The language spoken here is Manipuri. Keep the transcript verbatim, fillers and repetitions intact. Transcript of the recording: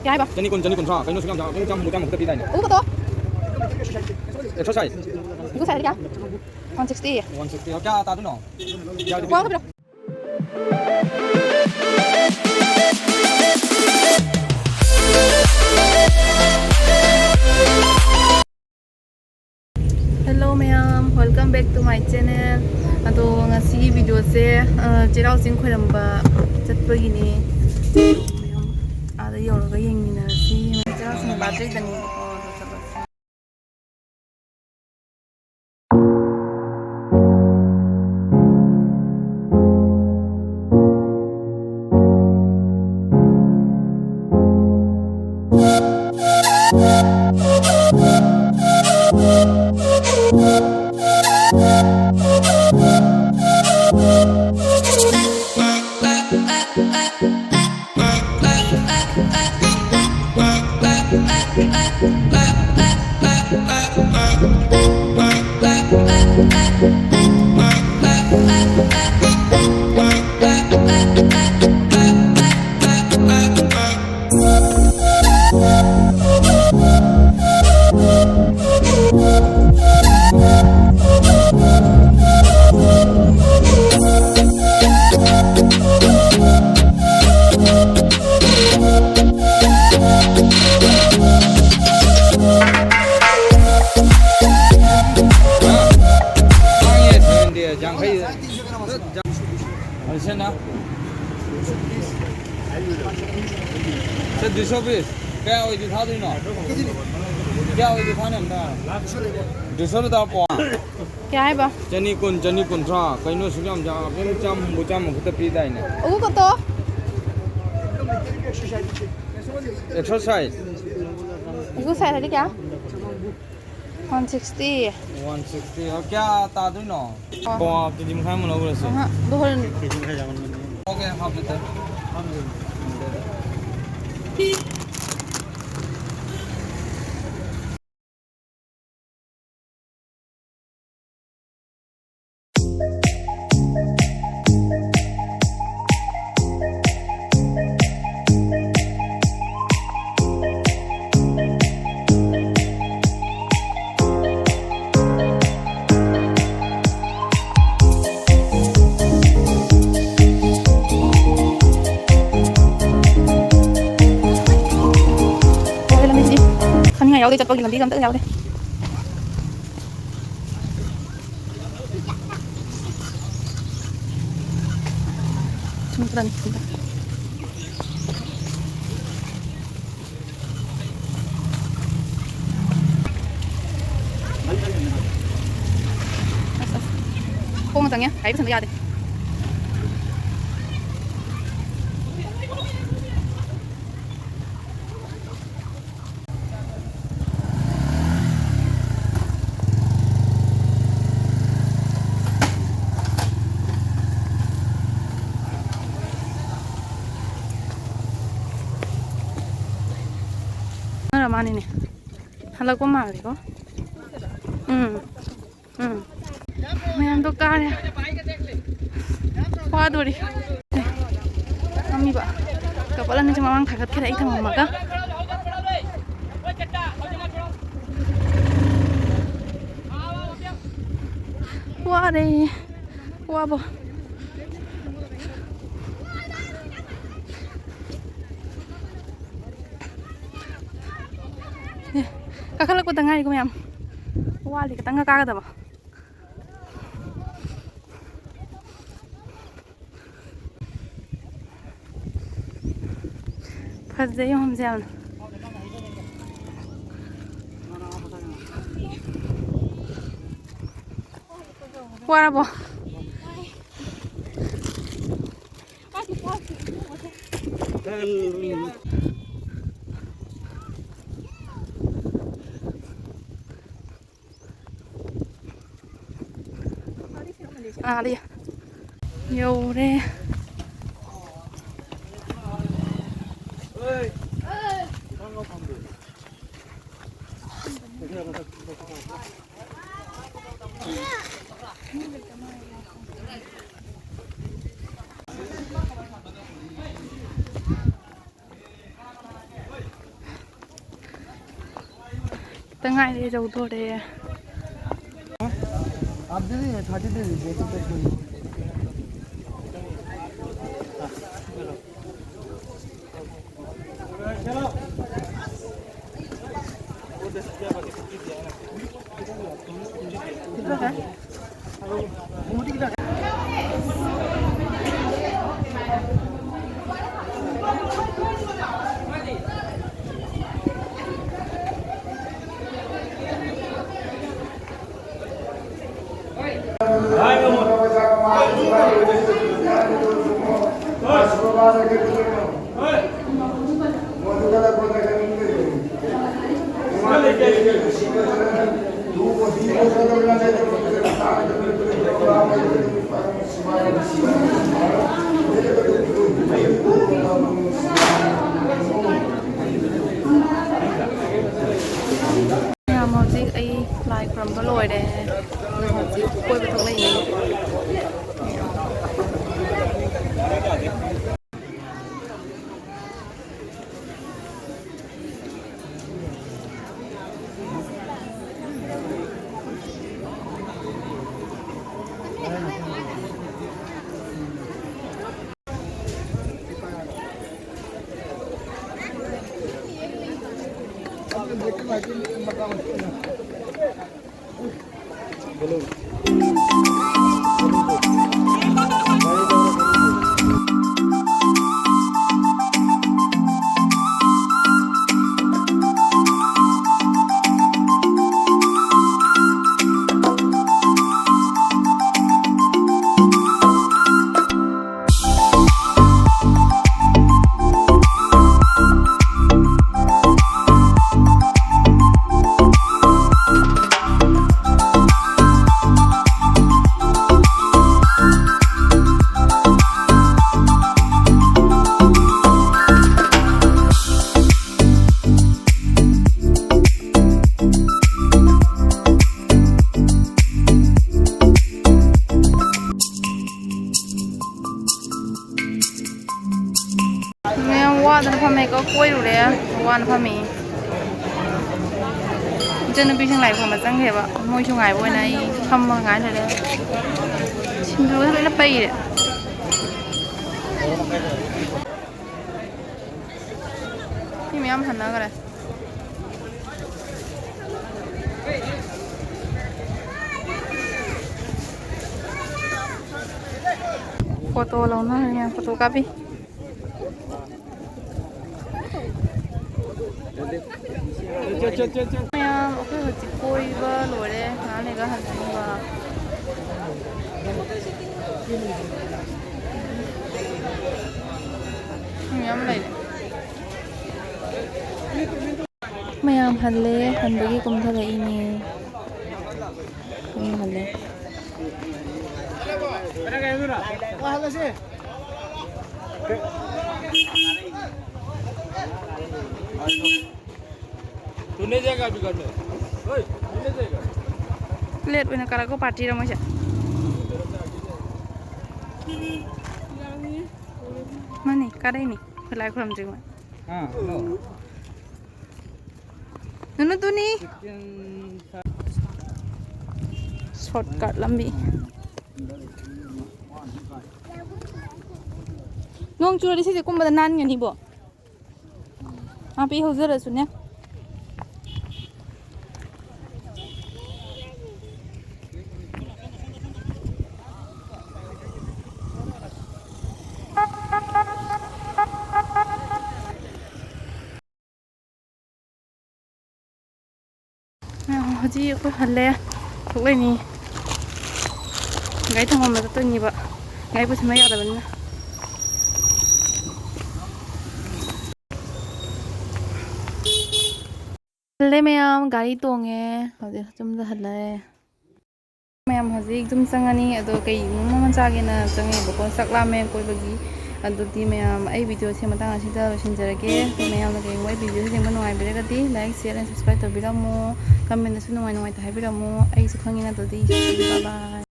ꯀꯌꯥ ꯍꯥꯏꯕ? ꯆꯅꯤ ꯀꯨꯟ, ꯆꯅꯤ ꯀꯨꯟꯊ꯭ꯔꯥ꯫ ꯀꯩꯅꯣ ꯁꯨꯛꯌꯥꯝ ꯌꯥꯝ-, ꯆꯥꯝ ꯍꯨꯝꯐꯨ, ꯆꯥꯝ ꯃꯔꯤꯐꯨ ꯈꯛꯇ ꯄꯤꯗꯥꯏꯅꯦ? ꯎ ꯀꯗꯣ? Exercise꯫ ꯎ ꯁꯥꯏꯗ ꯀꯌꯥ? One sixty꯫ One sixty꯫ ꯀꯌꯥ ꯇꯥꯗꯣꯏꯅꯣ? ꯀꯌꯥ ꯄꯤꯔꯛꯑꯣ? Hello ꯃꯌꯥꯝ, welcome back to my channel꯫ ꯑꯗꯣ ꯉꯁꯤꯒꯤ videoꯁꯦ, ꯑ, ꯆꯩꯔꯥꯎ ꯆꯤꯡ ꯈꯣꯏꯔꯝꯕ ꯆꯠꯄꯒꯤꯅꯤ꯫ ꯃꯌꯥꯝ ꯑꯥꯗ ꯌꯧꯔꯒ ꯌꯦꯡꯃꯤꯟꯅꯔꯁꯤ꯫ ꯆꯩꯔꯥꯎ ꯆꯤꯡ ꯂꯥꯞꯆꯩꯗꯅ꯫ ꯌꯥꯡꯈꯩ꯫ ꯑꯁꯤꯅ? ꯁꯦ, ꯗꯨꯏꯁꯣ ꯄꯤꯁ꯫ ꯀꯌꯥ ꯑꯣꯏꯗꯤ ꯊꯥꯗꯣꯏꯅꯣ? ꯀꯌꯥ ꯑꯣꯏꯗꯤ ꯊꯥꯅꯤ ꯑꯝꯇ? ꯗꯨꯏꯁꯣꯗ ꯇꯥꯄꯣ꯫ ꯀꯌꯥ ꯍꯥꯏꯕ? ꯆꯅꯤ ꯀꯨꯟ, ꯆꯅꯤ ꯀꯨꯟꯊ꯭ꯔꯥ꯫ ꯀꯩꯅꯣ ꯁꯨꯛ ꯌꯥꯝ ꯌꯥꯝ-, ꯆꯥꯝ ꯍꯨꯝꯐꯨ, ꯆꯥꯝ ꯃꯔꯤꯐꯨ ꯈꯛꯇ ꯄꯤꯗꯥꯏꯅꯦ? ꯎ ꯀꯠꯇꯣ? Exercise꯫ Exercise ꯍꯥꯏꯗꯤ ꯀꯌꯥ? One sixty꯫ One sixty꯫ ꯑꯣ, ꯀꯌꯥ ꯇꯥꯗꯣꯏꯅꯣ? ꯑꯣ꯫ ꯄꯋꯥ ꯀꯦ ꯖꯤ ꯃꯈꯥꯏ ꯑꯃ ꯂꯧꯔꯁꯦ꯫ ꯑꯍ, ꯑꯗꯨ ꯍꯣꯔꯦꯟ꯫ ꯀꯦ ꯖꯤ ꯃꯈꯥꯏ ꯌꯥꯝꯃꯟꯒꯅꯤ꯫ ꯑꯣꯀꯦ, ꯍꯥꯞꯄꯦ ꯇꯥꯏ꯫ ꯍꯥꯞꯄꯦ꯫ ꯌꯥꯎꯗꯦ, ꯆꯠꯄꯒꯤ ꯂꯝꯕꯤꯒ ꯑꯝꯇ ꯌꯥꯎꯗꯦ꯫ ꯁꯨꯝ ꯆꯠꯂꯅꯤ, ꯁꯨꯝ ꯆꯠꯂꯅꯤ꯫ ꯑꯁ, ꯑꯁ꯫ ꯈꯣꯡꯅ ꯆꯪꯉꯦ, ꯒꯥꯔꯤ ꯄꯨꯁꯟꯕ ꯌꯥꯗꯦ꯫ ꯈꯔ ꯃꯥꯅꯤꯅꯦ꯫ ꯍꯜꯂꯛꯄ ꯃꯥꯜꯂꯦꯀꯣ꯫ ꯎꯝ꯫ ꯎꯝ꯫ ꯃꯌꯥꯝꯗꯣ ꯀꯥꯔꯦ꯫ ꯋꯥꯗꯣꯔꯤ꯫ ꯐꯝꯃꯤꯕ couple ꯑꯅꯤꯁꯦ ꯃꯃꯥꯡ ꯊꯥꯒꯠꯈ꯭ꯔꯦ ꯑꯩ ꯊꯝꯃꯝꯃꯒ꯫ ꯋꯥꯔꯦ꯫ ꯋꯥꯕ꯫ ꯑꯦ, ꯀꯥꯈꯠꯂꯛꯄꯗ ꯉꯥꯏꯔꯤꯀꯣ ꯃꯌꯥꯝ꯫ ꯋꯥꯠꯂꯤ, ꯈꯤꯇꯪꯒ ꯀꯥꯒꯗꯕ꯫ ꯐꯖꯩ ꯃꯐꯝꯁꯦ ꯌꯥꯝꯅ꯫ ꯋꯥꯔꯕꯣ? ꯑꯥꯗ ꯌꯧꯔꯦ꯫ ꯈꯤꯇ ꯉꯥꯏꯔꯦ, ꯌꯧꯗꯣꯔꯦ꯫ आप दे दीजिए, थर्टी दे दीजिए, एक रुपये की। ꯂꯥꯏ ꯈꯨꯔꯨꯝꯕ ꯂꯣꯏꯔꯦ꯫ ꯑꯗꯨꯒ ꯍꯧꯖꯤꯛ ꯀꯣꯏꯕ ꯊꯣꯛꯂꯛꯏꯅꯦ꯫ ꯃꯌꯥꯝ ꯋꯥꯗꯅ ꯐꯝꯃꯦꯀꯣ, ꯀꯣꯏꯔꯨꯔꯦ, ꯋꯥꯅ ꯐꯝꯃꯤ꯫ ꯏꯆꯟꯅꯨꯄꯤꯁꯤꯡ ꯂꯥꯏ ꯈꯨꯔꯨꯝꯕ ꯆꯪꯈ꯭ꯔꯦꯕ, ꯃꯣꯏꯁꯨ ꯉꯥꯏꯕ ꯑꯣꯏꯅ ꯑꯩ ꯐꯝꯃꯒ ꯉꯥꯏ ꯂꯩꯔꯦ꯫ ꯁꯤꯡꯖꯨꯁꯦ ꯂꯣꯏꯅ ꯄꯩꯔꯦ꯫ ꯃꯤ ꯃꯌꯥꯝ ꯍꯟꯅꯈ꯭ꯔꯦ꯫ ꯐꯣꯇꯣ ꯂꯧꯅꯔꯤ ꯃꯌꯥꯝ, ꯐꯣꯇꯣ ꯀꯥꯞꯄꯤ꯫ ꯃꯌꯥꯝ, ꯑꯩꯈꯣꯏ ꯍꯧꯖꯤꯛ ꯀꯣꯏꯕ ꯂꯣꯏꯔꯦ, ꯉꯥꯏꯍꯥꯛ ꯂꯩꯔꯒ ꯍꯟꯗꯣꯏꯅꯦꯕ꯫ ꯃꯤ ꯃꯌꯥꯝ ꯂꯩꯔꯦ꯫ ꯃꯌꯥꯝ ꯍꯜꯂꯦ, ꯍꯟꯕꯒꯤ ꯀꯨꯝꯊꯔꯛꯏꯅꯦ꯫ ꯃꯌꯥꯝ ꯍꯜꯂꯦ꯫ तू नहीं जाएगा अभी घर में। ओए। ꯄ꯭ꯂꯦꯠ ꯑꯣꯏꯅ ꯀꯥꯔꯛꯄ ꯄꯥꯔꯇꯤꯔ ꯃꯣꯏꯁꯦ? ꯃꯥꯅꯤ, ꯀꯥꯔꯛꯏꯅꯤ꯫ ꯑꯩꯈꯣꯏ ꯂꯥꯏ ꯈꯨꯔꯨꯝꯗ꯭ꯔꯤꯉꯩ꯫ ꯑꯥ, ꯍꯜꯂꯣ꯫ ꯅꯨꯅꯨ ꯇꯨꯅꯤ꯫ ꯁꯣꯔꯠꯀꯠ ꯂꯝꯕꯤ꯫ ꯅꯣꯡ ꯆꯨꯔꯗꯤ ꯁꯤꯁꯦ ꯀꯨꯝꯕꯗ ꯅꯥꯟꯒꯅꯤꯕꯣ꯫ ꯅꯥꯄꯤ ꯍꯧꯖꯔꯁꯨꯅꯦ꯫ ꯑ, ꯍꯧꯖꯤꯛ ꯑꯩꯈꯣꯏ ꯍꯜꯂꯦ꯫ ꯊꯣꯛꯂꯛꯏꯅꯤ꯫ ꯒꯥꯔꯤ ꯊꯝꯐꯝꯗ ꯆꯠꯇꯣꯏꯅꯦꯕ꯫ ꯒꯥꯔꯤ ꯄꯨꯁꯤꯟꯕ ꯌꯥꯗꯕꯅꯤꯅ꯫ ꯍꯜꯂꯦ ꯃꯌꯥꯝ, ꯒꯥꯔꯤ ꯇꯣꯡꯉꯦ꯫ ꯍꯧꯖꯤꯛ ꯌꯨꯝꯗ ꯍꯜꯂꯦ꯫ ꯃꯌꯥꯝ ꯍꯧꯖꯤꯛ ꯌꯨꯝ ꯆꯪꯉꯅꯤ꯫ ꯑꯗꯣ ꯀꯩꯅꯣꯝꯃ ꯆꯥꯒꯦꯅ ꯆꯪꯉꯦꯕꯀꯣ꯫ ꯆꯥꯛ ꯂꯥꯝꯃꯦ ꯀꯣꯏꯕꯒꯤ꯫ ꯑꯗꯨꯗꯤ ꯃꯌꯥꯝ, ꯑꯩ ꯚꯤꯗꯤꯑꯣꯁꯦ ꯃꯇꯥꯡ ꯑꯁꯤꯗ ꯂꯣꯏꯁꯤꯟꯖꯔꯒꯦ꯫ ꯑꯗꯣ ꯃꯌꯥꯝꯅ ꯀꯩꯒꯨꯝꯕ ꯑꯩ ꯚꯤꯗꯤꯑꯣꯁꯦ ꯌꯦꯡꯕ ꯅꯨꯡꯉꯥꯏꯕꯤꯔꯒꯗꯤ like, share and subscribe ꯇꯧꯕꯤꯔꯝꯃꯣ꯫ ꯀꯃꯦꯟꯗꯁꯨ ꯅꯨꯡꯉꯥꯏ ꯅꯨꯡꯉꯥꯏꯇ ꯍꯥꯏꯕꯤꯔꯝꯃꯣ꯫ ꯑꯩꯁꯨ ꯈꯪꯉꯤꯅ꯫ ꯑꯗꯨꯗꯤ bye bye꯫